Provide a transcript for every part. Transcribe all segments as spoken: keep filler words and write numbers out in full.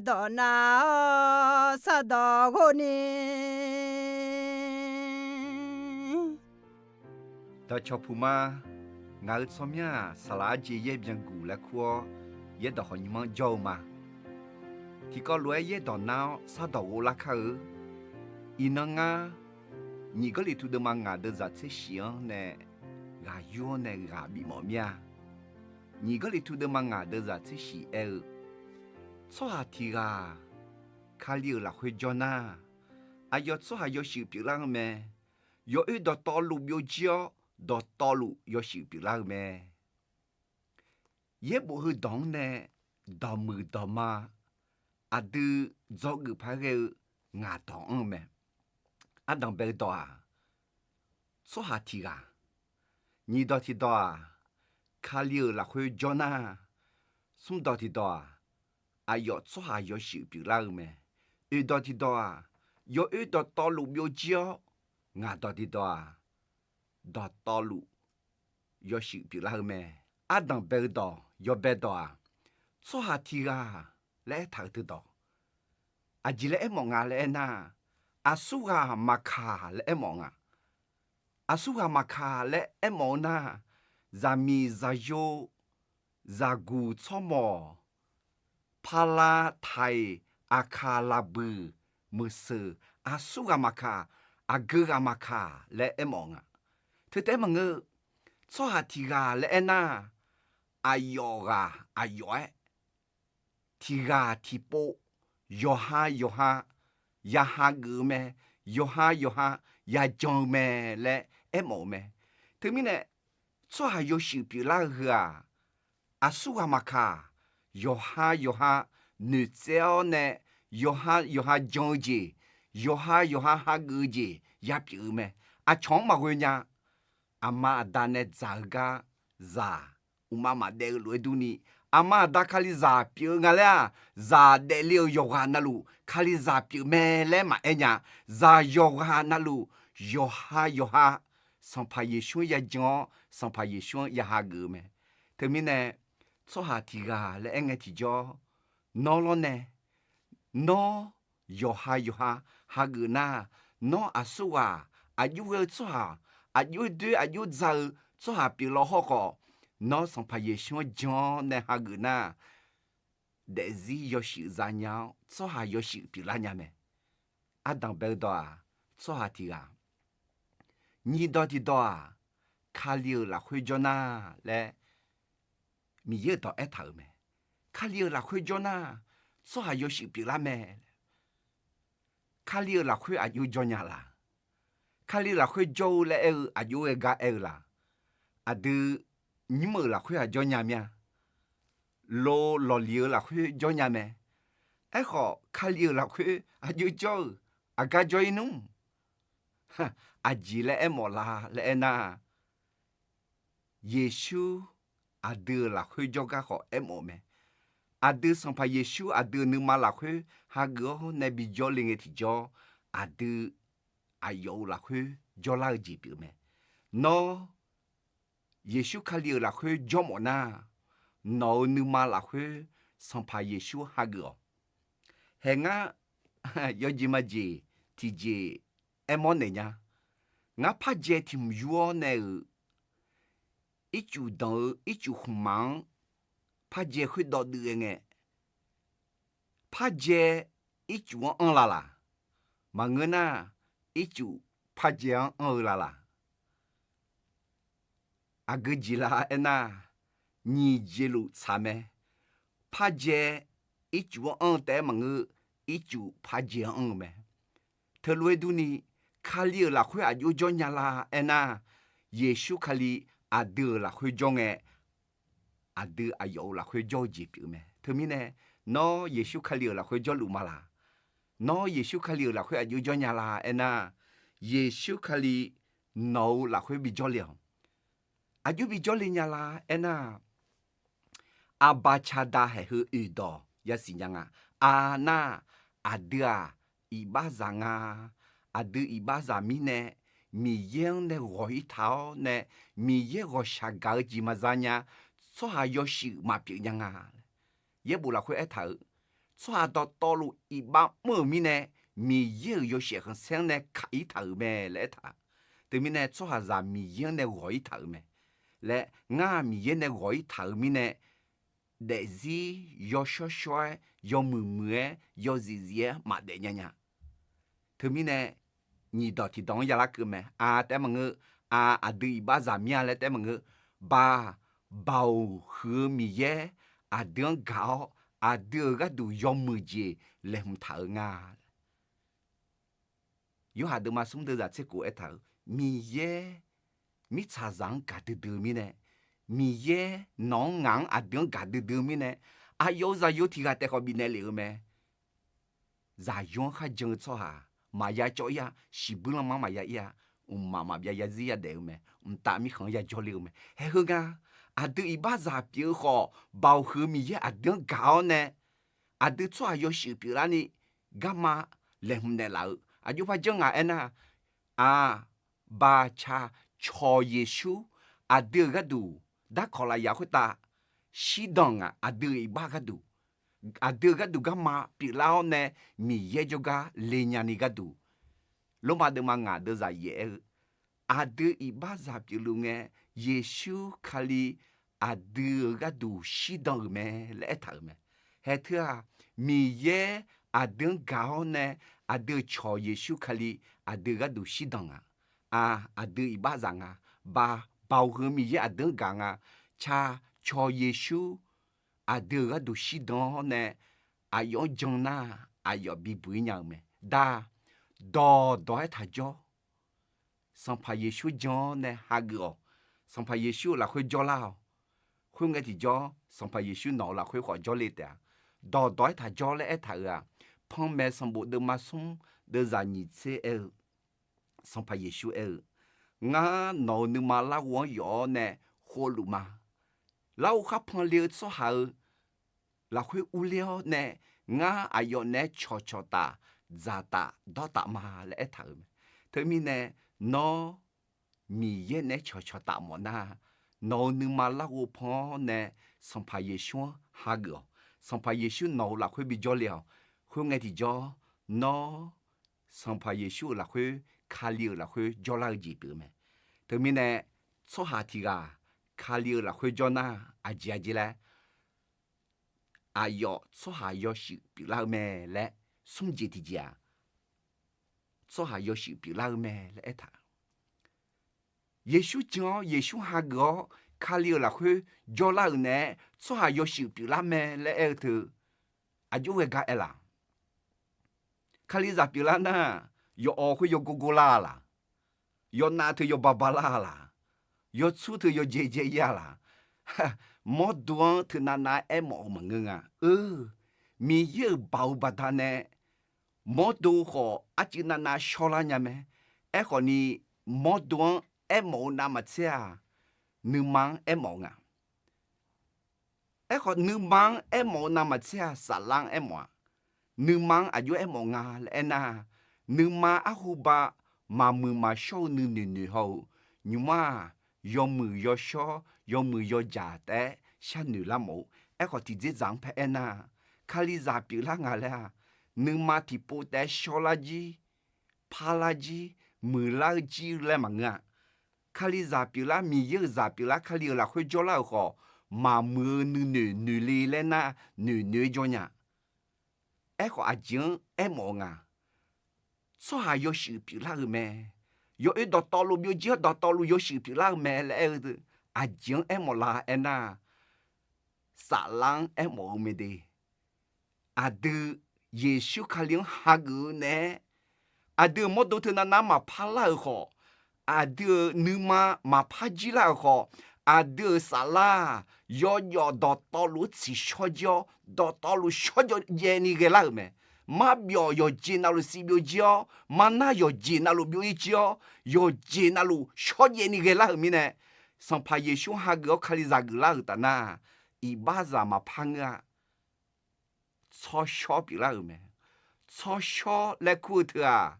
dawq nav-awr sardawq ghov ni. Dawqcawq puq ma. Ngaq-euq tsawrmyanr-aq, saqlaq arjeq yaer byanguq laer kur-awr, yaerdawq khawqnymr-anr jawr-eu ma. Tiqkawv lof-aer yaerdawq nar-awr sardawq ghov lar kar-eu. Iqnan ngar Nyiq Gawrliqtu deuvma ngaq deuvzaq tser shif-anr nae ghaq yur-anr nae ghaq bifmawf mir-a. Nyiq Gawrliqtu deuvma ngaq deuvzaq tser shif aer-eu, tsawrhaq tiq ghaq Kali-euq lafkhoer jawr nar, aqyawf tsawrhaq yawshuif pyeuflar-eu mae. Yawoer dawqtawvluf byovjir-awr, dawqtawvluf yawshuif pyeuflar-eu mae. Yaerbof heudawq-anr nae dawqmuiq dawqma aqdui dzawgeuf paq-aer ghae-eu ngaq dawq anr-eu mae. Ardanq bae-eu dawq-aq, tsawrhaq tiq ghaq. Nyiq dawq tiqdawq-aq, Kali-euq lafkhoer jawr nar. Smr dawq tiqdawq-aq, aqyawf tsawrhaq yawshuif pyeuflar-eu mae. Oeq dawq tiqdawq-aq, yawoer dawqtawvluf byovjir-awr, ngaq dawq tiqdawq-aq, dawqtawvluf yawshuif pyeuflar-eu mae. Ardanq bae-eu dawq yawbae dawq-aq, tsawrhaq tiq ghaq laer aertaq-euq teudawq, aqjeq laer aermawf nga laer aernar, aqsurghaq maqkaq laer aermawf nga. Aqsurghaq maqkaq laer aermawf-eu nar, zaqmiq zaqyo, zaqguq tsawrmawq, pala taiq, aqkaq laqbuiq, meuqseuq, aqsurghaq maqkaq, aqgeu ghaq maqkaq laer aermawf nga. Teu taef-aer maqngeur, tsawrhaq tiq ghaq laer aernar, aqyawf ghaq aqyawf-aer tiq ghaq tiqpov, yawqha yawqha ya hageuf-eu mae, yawqha yawqha ya jan-eu mae laer aermawf-eu mae. Teumirnae, tsawrhaq yawshuif pyeuflar-eu heu-aq, aqsurghaq maqkaq, yawqha yawqha noeqtsaev-awr nae, yawqha yawqha jan-eu jeq, yawqha yawqha hageuf-eu jeq ya pyeuf-eu mae. Aqcawq-anr maqghoe nya. Aqma aqda nae dzaq-eu gar zaq uqmav maqdaef-eu lof-aer durni, aqma aqda Kalizaq pyeuf-eu nga laer-aq, zaq daefle-euq yawqghaq navluf Kalizaq pyeuf mae laer maqaer nya. Zaq yawqghaq navluf yawqha yawqha Sanqpaq Yeqsur-anr ya jan-awr, Sanqpaq Yeqsur-anr ya hageuf-eu mae. Teumirnae, tsawrhaq tiq ghaq laer aer ngae tiqjawr, nawr lawrnae, nawr yawqha yawqha hageuf nar, nawr aqsurghaq aqjox ghae-eu tsawrhaq, aqjox doer aqjox dzaq-eu tsawrhaq pyeuf law hawr khawf, nawr Sanqpaq Yeqsur-anr jan-awr nae hageuf nar, daefzir yawshuif zanya-awr tsawrhaq yawshuif pyeuflar nya mae. Ardanq bae-eu dawq-aq, tsawrhaq tiq ghaq. Nyiq dawq tiqdawq-aq, Kali-euq lafkhoer jawr nar laer Miqyaer-euq dawq aertaq-euq mae. Kali-euq lafkhoer jawr nar, tsawrhaq yawshuif pyeuflar mae. Kali-euq lafkhoer aqjox jawr nya la? Kali-euq lafkhoer jawr-eu laer aer-eu aqjox ghae gar aer-eu la? Aqdui nymr-euq lafkhoer aq jawr nya mir-a. Lo lawqliq-eu lafkhoer jawr nya mae. Aerkhawf, Kali-euq lafkhoer aqjox jawr-euq aqgar jawr-ir nmr? Aqjeq laer aermawf la laer aernar, Yeqsur aqdui-euq lafkhoer jawrgar khawf aermawf-eu mae. Aqdui Sanqpaq Yeqsur aqdui-euq nuima lafkhoer hageuf-awr nae bijawr le ngae tiqjawr, aqdui aqyawf-euq lafkhoer jawrlar-eu jeq pyeuf mae. Nawr Yeqsur Kali-euq lafkhoer jawrmawf nar, nawq-euq nuima lafkhoer Sanqpaq Yeqsur hageuf-awq. Hae ngar yawjeq majeq tiqjeq aermawr naeq nya. Ngar parjae tiq hmq yur-awr nae-euq ircuf danq-eu ircuf khmqmaq-anr parjae khoerdawv duiv-aer ngae, parjae ircuf-anr anr la laq? Maqngeur nar, ircuf parjae-anr anr-eu la laq? Aqgeu jeq la aernar, nyiq jeq luf tsaq mae. Parjae ircuf-anr anr-eu taef-aer maqngeur, ircuf parjae-anr anr-eu mae. Teulof-aer durni, Kali-euq lafkhoer aqjox jawr nya la aernar, Yeqsur Kali aqdui-euq lafkhoer jawr ngae, aqdui aqyawf-euq lafkhoer jawr-eu jeq pyeuf mae. Teumirnae, nawr Yeqsur Kali-euq lafkhoer jawrluf ma laq? Nawr Yeqsur Kali-euq lafkhoer aqjox jawr nya la aernar, Yeqsur Kali nawq-euq lafkhoer bijawr le-awq. Aqjox bijawr le nya la aernar, aqbaqcaqdaq haeq heu oeq dawq yasiq nya nga. Aqnar, aqdui-aq, iqbaxzaq nga. Aqdui iqbaxzaq mirnae, Miqyaer-anr nae ghawq-ir taq-awr nae, Miqyaer ghawqshaq gaq-eu jeq maqza nya. Tsawrhaq yawshuif maqpyeuf nya nga. Yaerbof lafkhoer aertaq-euq, tsawrhaq dawqtawvluf iqbax mr-euq mirnae, Miqyaer-euq yawshaef khanqsaer-anr nae kaq-ir taq-euq mae laer aertaq. Teumirnae tsawrhaqzaq Miqyaer-anr nae ghawq-ir taq-euq mae. Laer ngar-aq Miqyaer nae ghawq-ir taq-euq mirnae, daefzir yawshawr shawr-aer, yawmuiq muiq-aer, yawzif zif-aer maqdaef nya nya. Teumirnae nyiq dawq tiqdawq-anr yalar keuv mae. A taef-aer maqngeur, a aqdui iqbaxzaq mir-a laer taef-aer maqngeur, ba, Baoq huiq-eu Miqyaer aqdui-anr gaq-awr, aqdui-euq gharduq yawmuiq jeq laeqhmq taq-eu nga. Yorhaq deuvma smr deuvzaq tser khof aertaq-euq, Miqyaer mirtsaqzaq-anr gaqdui dui-eu mirnae, Miqyaer nawq-anr ngaq-anr aqdui-anr gaqdui dui-eu mirnae, aqyawf-euq zaqyo tiq ghaq taef khawf bifnaeq lef-eu mae. Zaqyo-anr kharjan-eu tsawrhaq maqya cawv-ir-a, shiqbuir lanma-anr maqya ir-a, mqmaq maqbyav yazir yadaef-eu mae. Mqtav mirkhanq-anr yajawr le-eu mae. Haeq heu nga, aqdui iqbaxzaq pyeuf-eu khawf, Baoq huiq-eu Miqyaer aqdui-anr gaq-awr nae, aqdui tsawrhaq yawshuif pyeuflarni garma laeqhmq naeqlaf-eu aqjox par janr ngaq aernar, a, Baqcaq cawq Yeqsur aqdui-euq gharduq darkawq lafyaq khoertav shirdan ngaq, aqdui-euq iqbax gharduq, aqdui-euq gharduq garma pyeuflar-awr nae Miqyaer jawrgar le nyani gharduq, Lormav deuvma ngaq deuvzaq yaef aer-eu, aqdui iqbaxzaq pyeufluf ngae, Yeqsur Kali aqdui-euq gharduq shirdan-euq mae laer aertaq-euq mae. Haeq teu-aq, Miqyaer aqdui-anr gaq-awr nae, aqdui-euq cawq Yeqsur Kali aqdui-euq gharduq shirdan nga. A, aqdui iqbaxzaq nga. Ba, Baoq huiq-eu Miqyaer aqdui-anr gaq nga. Ca, cawq Yeqsur aqdui-euq gharduq shirdan-awr nae, aqyawf-anr jan nar, aqyawf bibuq-ir nya-eu mae. Da, dawqdawq-aer taq jawr. Sanqpaq Yeqsur jan-awr nae hageuf-awq. Sanqpaq Yeqsur-euq lafkhoer jawrlar-awq. Khoerngae tiqjawr, Sanqpaq Yeqsur nawq-euq lafkhoer khawf jawrle taef-a. Dawqdawq-aer taq jawr laer aertaq-euq-aq, Panmaeq sanqbof deuvma smr deuvzaq nyiq tser aer-eu, Sanqpaq Yeqsur aer-eu, Ngar nawq-euq nuima larghov-anr yawf-awr nae khovluf ma. Larghov khar pan le-eu tsawrhaq-euq lafkhoer urler-awr nae, ngar aqyawf naeq-aer cawqcawq taf, dzaqtaf dawrtaf ma laer aertaq-euq mae. Teumirnae, nawr Miqyaer naeq-aer cawqcawq taf mawf nar, nawq-euq nuima larghov pan-awr nae Sanqpaq Yeqsur-anr hageuf-awq. Sanqpaq Yeqsur nawq-euq lafkhoer bijawr le-awq. Khoerngae tiqjawr, nawr Sanqpaq Yeqsur-euq lafkhoer, Kali-euq lafkhoer jawrlar-eu jeq pyeuf-eu mae. Teumirnae, tsawrhaq tiq ghaq Kali-euq lafkhoer jawr nar, aqjeq aqjeq laer, aqyawf tsawrhaq yawshuif pyeuflar-eu mae laer, smr jeq tiqjeq-aq, tsawrhaq yawshuif pyeuflar-eu mae laer aertaq. Yeqsur jan-awr, Yeqsur hageuf-awr, Kali-euq lafkhoer jawrlar-euq naeq-aer tsawrhaq yawshuif pyeuflar mae laer aer-eu teu, aqjox ghae gar aer laf? Kalizaq pyeuflar nar, yawf-awq khoer yawgor gor lar-a laq? Yawnav teu yawba ba lar-a laq? Yawtsur teu yawjae jae ir-a laq? Mawrdo-anr teunav nav-aer aermawf-eu maqngeur nga. Eu, Miqyaer-euq baoq baqdanae mawrdo khawf arcuiv navnav shawrlar nya mae. Aerkhawf ni, mawrdo-anr aermawf-eu navmaqtser-aq, nuima-anr aermawf-eu nga. Aerkhawf, nuima-anr aermawf-eu navmaqtser-aq, saflar-anr aermawf-a. Nuima-anr aqjox aermawf nga laer aernar, nuima arhuba maqmuiq maqshawr-eu nuinoeq noeq haw-eu, nymq-mr-aq, yawmuiq yawshawr, yawmuiq yawjaq taef-aer sharnoeq lar mawf-eu. Aerkhawf, tiqdzerdzaq-anr paer aernar, Kalizaq pyeuflar nga laer-aq, nuima tiqpov taef-aer shawrlar jir, parlar jir, muiqlar-eu jir laer maqngeur-a. Kalizaq pyeuflar, Miqyaer-euq zaq pyeuflar, Kali-euq lafkhoer jawrlar-euq khawf, maqmuiq-eu nuinoeq noeq le laer nar, noeq noeq-aer jawr nya. Aerkhawf, aqjeq-anr aermawf-eu nga. Tsawrhaq yawshuif pyeuflar-eu mae. Yawoer dawqtawvluf byovjir-awr, dawqtawvluf yawshuif pyeuflar-eu mae laer aer-eu, aqjeq-anr aermawf la aernar, saflar-anr aermawf-eu mae de. Aqdui Yeqsur Kali-anr hageuf-eu naeq-aer, aqdui-euq mawrdo teunav nav maqpar lar-euq khawf, aqdui-euq nuima maqpar jir lar-euq khawf, aqdui-euq saflar-aq, yawjawf dawqtawvluf-anr tsiqshawr jir-awr, dawqtawvluf shawr jaev ni ghaelar-euq mae. Marbyawf yawqjeq navluf sivbyov jir-awr, marnar yawqjeq navluf byov-ir jir-awr, yawqjeq navluf shawrjaev ni ghaelar-euq mirnae, Sanqpaq Yeqsur hageuf-awr Kalizaq geuflar-euq taf nar, iqbaxzaq maqpar ngeur-a. Tsawrshawr pyeuflar-euq mae. Tsawrshawr laer kur-eu teu-aq,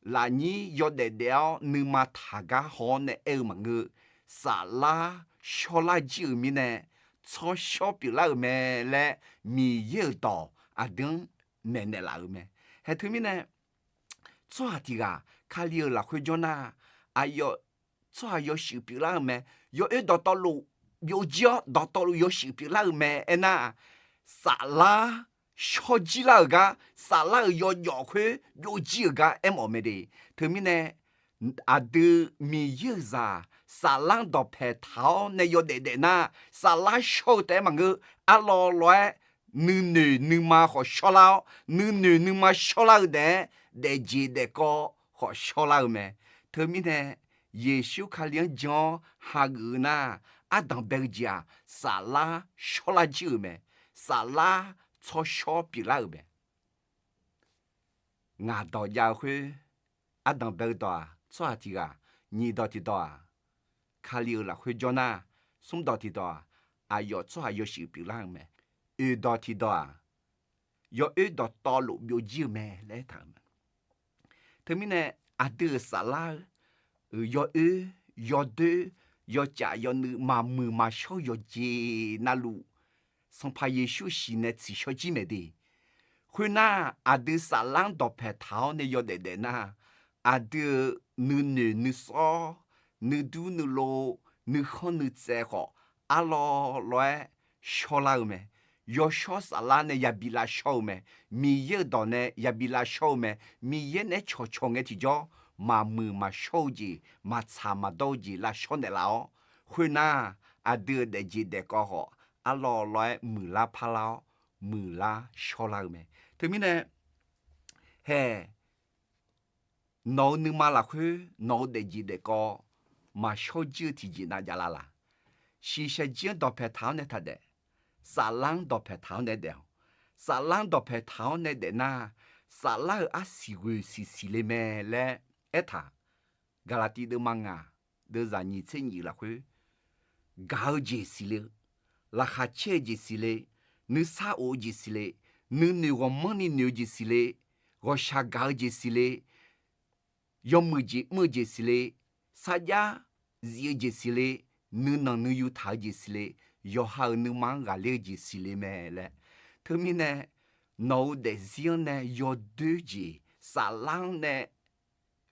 lafnyir yawdaef daef-awr nuima taqgar haw-awr nae aer-eu maqngeur. Saflar shawrlar jir-euq mirnae, tsawrshawr pyeuflar-euq mae laer Miqyaer-euq dawq aqdui-anr maeqnaeq laf-euq mae. Haeq teumirnae, tsawrhaq tiq ghaq Kali-euq lafkhoer jawr nar, aqyawf tsawrhaq yawshuif pyeuflar-eu mae. Yawoer dawqtawvluf byovjir-awr dawqtawvluf yawshuif pyeuflar-euq mae. Aernar, saflar shawrjir lar-euq gar, saflar-euq yawjawf khoer byovjir-euq gar aermawf mae de. Teumirnae, aqdui Miqyaer-euq zaq saflar-anr dawqpaeq taq-awr nae yawdaef daef nar, saflar shawr-eu taef-aer maqngeur, arlawv lawv-aer nuinoeq nuima khawf shawrlar-awr, nuinoeq nuima shawrlar-eu daef-aer daefjeq daefkawv khawf shawrlar-eu mae. Teumirnae, Yeqsur Kali-anr jan-awr hageuf-eu nar, ardanq bae-eu jeq-aq, saflar shawrlar jir-euq mae. Saflar tsawrshawr pyeuflar-euq mae. Ngaq dawq jav-eu khoer, ardanq bae-eu dawq-aq tsawrhaq tiq ghaq, nyiq dawq tiqdawq-aq Kali-euq lafkhoer jawr nar, smr dawq tiqdawq-aq aqyawf tsawrhaq yawshuif pyeuflar-euq mae. Oeq dawq tiqdawq-aq yawoer dawqtawvluf byovjir-eu mae laer aertaq-euq mae. Teumirnae, aqdui-euq saflar-eu yawoer, yawdoer, yawcaf yawnuiv maqmuiq maqshawr-eu yawqjeq navluf, Sanqpaq Yeqsur shiq nae tsiqshawr jir mae de. Khoernar, aqdui saflar-anr dawqpaeq taq-awr nae yawdaef daef nar, aqdui-euq nuinoeq nuisawr, nuidur nuilov, nuikhanr nuitsaev khawf, arlawv lawv-aer shawrlar-eu mae. Yawshawr saflar nae yabi lavshawr-eu mae. Miqyaer-euq dawq nae yabi lavshawr-eu mae. Miqyaer naeq-aer cawqcawq ngae tiqjawr, maqmuiq maqshawr-eu jeq, maqtsaq maqdawr-eu jeq lavshawr naeqlaf-awr, khoernar, aqdui-euq daefjeq daefkawv khawf, arlawv lawv-aer muiqlar parlar-awr, muiqlar shawrlar-eu mae. Teumirnae, haeq, nawq-euq nuima lafkhoer nawq-euq daefjeq daefkawv maqshawr jir-eu tiqjeq nav javlar laq? Shiqshaq jir-anr dawqpaeq taq-awr nae taq daef. Saflar-anr dawqpaeq taq-awr nae daef-awq. Saflar-anr dawqpaeq taq-awr nae daef nar, saflar-euq arsiq ghoeq siq siqle mae laer aertaq. Gaqlaqtiv deuvma ngaq, deuvzaq nyiq tser nyiq lafkhoer, gaq-eu jeq siqle-eu, laqkhaq caer-eu jeq siqle, nuisar of-eu jeq siqle, nuinoeq ghawqmanrni noeq-eu jeq siqle, ghawqshaq gaq-eu jeq siqle, yawmuiq jeq mr-eu jeq siqle, sarjax zif-eu jeq siqle, nuinanq nuiyu taq-eu jeq siqle, yawqha-euq nuima-anr ghaqler-eu jeq siqle mae laer. Teumirnae, nawq-euq daefzir-anr nae yawdoer jeq, saflar-anr nae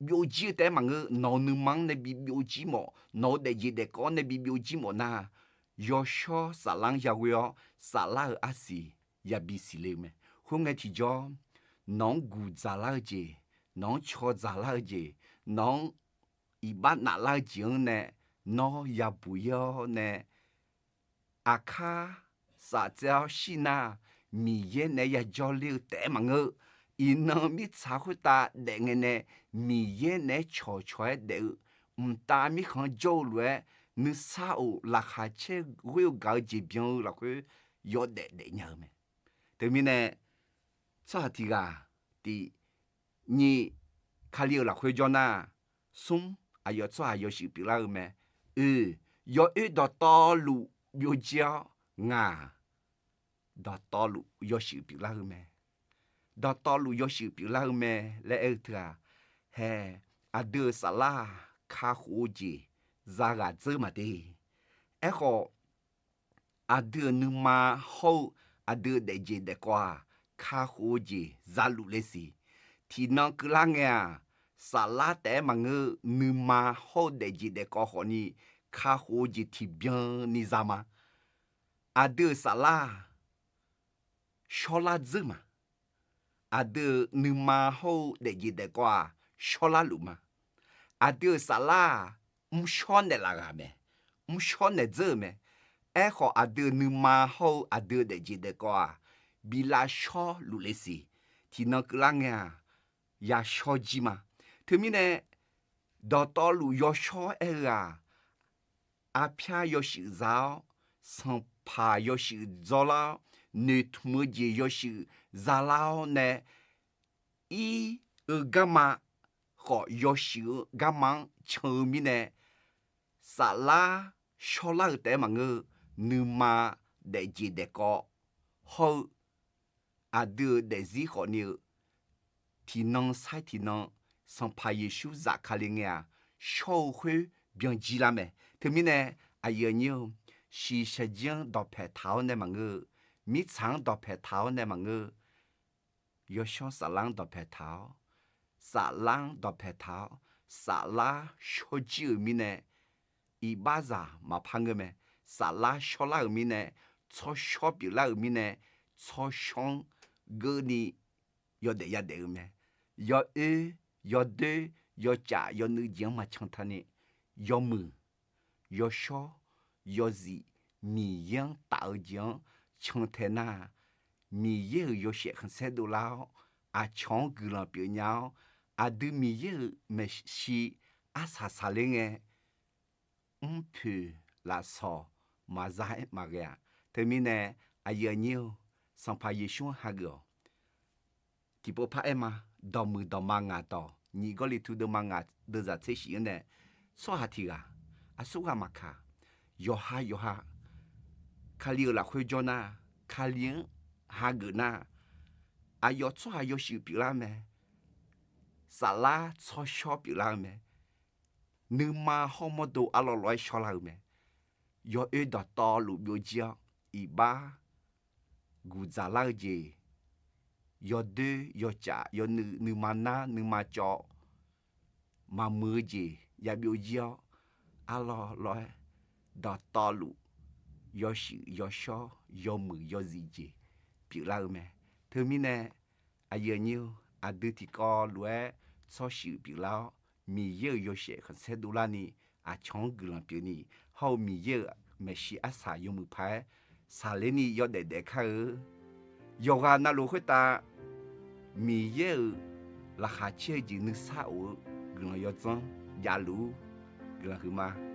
byovjir-eu taef-aer maqngeur, nawq-euq nuima-anr nae bi byovjir mawf, nawq-euq daefjeq daefkawv-anr nae bi byovjir mawf nar, yawshawr saflar-anr yaghoe-awr, saflar-euq arsiq yabi siqle-eu mae. Khoerngae tiqjawr, nawq-anr guq dzaqlar-eu jeq, nawq-anr caw dzaqlar-eu jeq, nawq-anr iqbax naflar-eu jeq-anr nae, nawr yabuq-ir-awr nae, aqkar saftsaev-awr shir nar, Miqyaer naeq-aer yajawr ler-eu taef-aer maqngeur. Iqnan mirtsaq khoertav daef ngae nae, Miqyaer naeq-aer cawqcawq-aer daef-eu, mqtav mirkhanq-anr jawr-eu lof-aer, nuisar of laqkhaq caer ghoer-eu gaq-eu jeq byan-eu lafkhoer yawdaef daef nya-eu mae. Teumirnae, tsawrhaq tiq ghaq, tiq, nyiq, Kali-euq lafkhoer jawr nar, smr, aqyawf tsawrhaq yawshuif pyeuflar-eu mae. Oeq, yawoer dawqtawvluf byovjir-awr, ngaq, dawqtawvluf yawshuif pyeuflar-eu mae. Dawqtawvluf yawshuif pyeuflar-eu mae laer aer-eu teu-aq, hae, aqdui-euq saflar-aq kakhof-eu jeq zaghaq dzeur maqde. Aerkhawf, aqdui-euq nuima hawr-eu aqdui-euq daefjeq daefkawv-aq, kakhof-eu jeq zaluf le siq. Tiqnan keuvlar ngae-aq, saflar taef-aer maqngeur-eu nuima hawr-eu daefjeq daefkawv khawfni, kakhof-eu jeq tiqbyan ni za ma. Aqdui-euq saflar-aq, shawrlar dzeur ma. Aqdui-euq nuima hawr-eu daefjeq daefkawv-aq, shawrlar luf ma. Aqdui-euq saflar-aq, mrshawr naeqlaf ghaq mae. Mrshawr naeq dzeur-euq mae. Aerkhawf, aqdui-euq nuima hawr-eu aqdui-euq daefjeq daefkawv-aq, bi lavshawr luf le siq. Tiqnan keuvlar ngae-aq, yashawr jir ma. Teumirnae, dawqtawvluf yawshawr aer-eu-aq, arpyar yawshuif za-awr, sanqpaq yawshuif dzawrlar-awr, noeqtmq-eu jeq yawshuif zalar-awr nae, ir-eu garma khawf yawshuif-eu garma-anr can-eu mirnae, saflar shawrlar-eu taef-aer maqngeur-eu, nuima daefjeq daefkawv hawr-eu aqdui-euq daefzir khawfni-eu, tiqnan sair tiqnan Sanqpaq Yeqsur zafkale ngae-aq, shawr-eu khoer byan jir lar mae. Teumirnae, aqyuif aqnyir-eu, shiqshaq jir-anr dawqpaeq taq-awr nae maqngeur-eu, mirtsaq-anr dawqpaeq taq-awr nae maqngeur-eu, yawshawr saflar-anr dawqpae taq-awr, saflar-anr dawqpae taq-awr, saflar shawrjir-euq mirnae iqbaxzaq maqpar ngeur mae. Saflar shawrlar-euq mirnae, tsawrshawr pyeuflar-euq mirnae, tsawrshawr-anr geuvni yawdaef yadaef-eu mae. Yawoer, yawdoer, yawcaf yawnuiv jeq-anr maqcan taqni, yawmuiq, yawshawr, yawzif, Miqyaer-anr taf-eu jeq-anr cantae nar, Miqyaer-euq yawshaef khanqsaer dovlar-awr, aqcawq-anr guiqlanq pyeufnya-awr, aqdui Miqyaer-euq maeqshi arsaq saqler ngae, mrpoeq lafsawq maqza-aer maqghae-aq. Teumirnae aqyuif aqnyir-or, Sanqpaq Yeqsur-anr hageuf-awq. Tiqpov paraer ma. Dawqmuiq dawqma ngaq dawq, nyiq Gawrliqtu deuvma ngaq deuvzaq tser shif-anr nae, tsawrhaq tiq ghaq aqsurghaq maqkaq, yawqha yawqha Kali-euq lafkhoer jawr nar, Kali-anr hageuf nar, aqyawf tsawrhaq yawshuif pyeuflar-eu mae. Saflar tsawrshawr pyeuflar-eu mae. Nuima hawr mawrdo arlawr lawr-aer shawrlar-eu mae. Yawoer dawqtawvluf byovjir-awr, iqbax guqdzaq lar-eu jeq, yawdoer yawcaf yawnuiv nuima nar nuima cawv maqmuiq-eu jeq yabyovjir-awr, arlawr lawr-aer dawqtawvluf yawshuif yawshawr yawmuiq yawzif jeq pyeuflar-eu mae. Teumirnae aqyuif aqnyir-or, aqdui tiqkawv lof-aer tsawrshuif pyeuflar-awr, Miqyaer-euq yawshaef khanqsaer dovlarni, aqcawq-anr guiqlanq pyeufni, hawr-eu Miqyaer-euq maeqshi arsaq yawmuiq paq-aer saqlerni yawdaef daef kar-eu. Yawqghaq navluf khoertav Miqyaer-euq laqkhaq caer-eu jeq nuisar of-eu guiqlanq yawdzanr javluf-ur. Guiqlanq huiqma.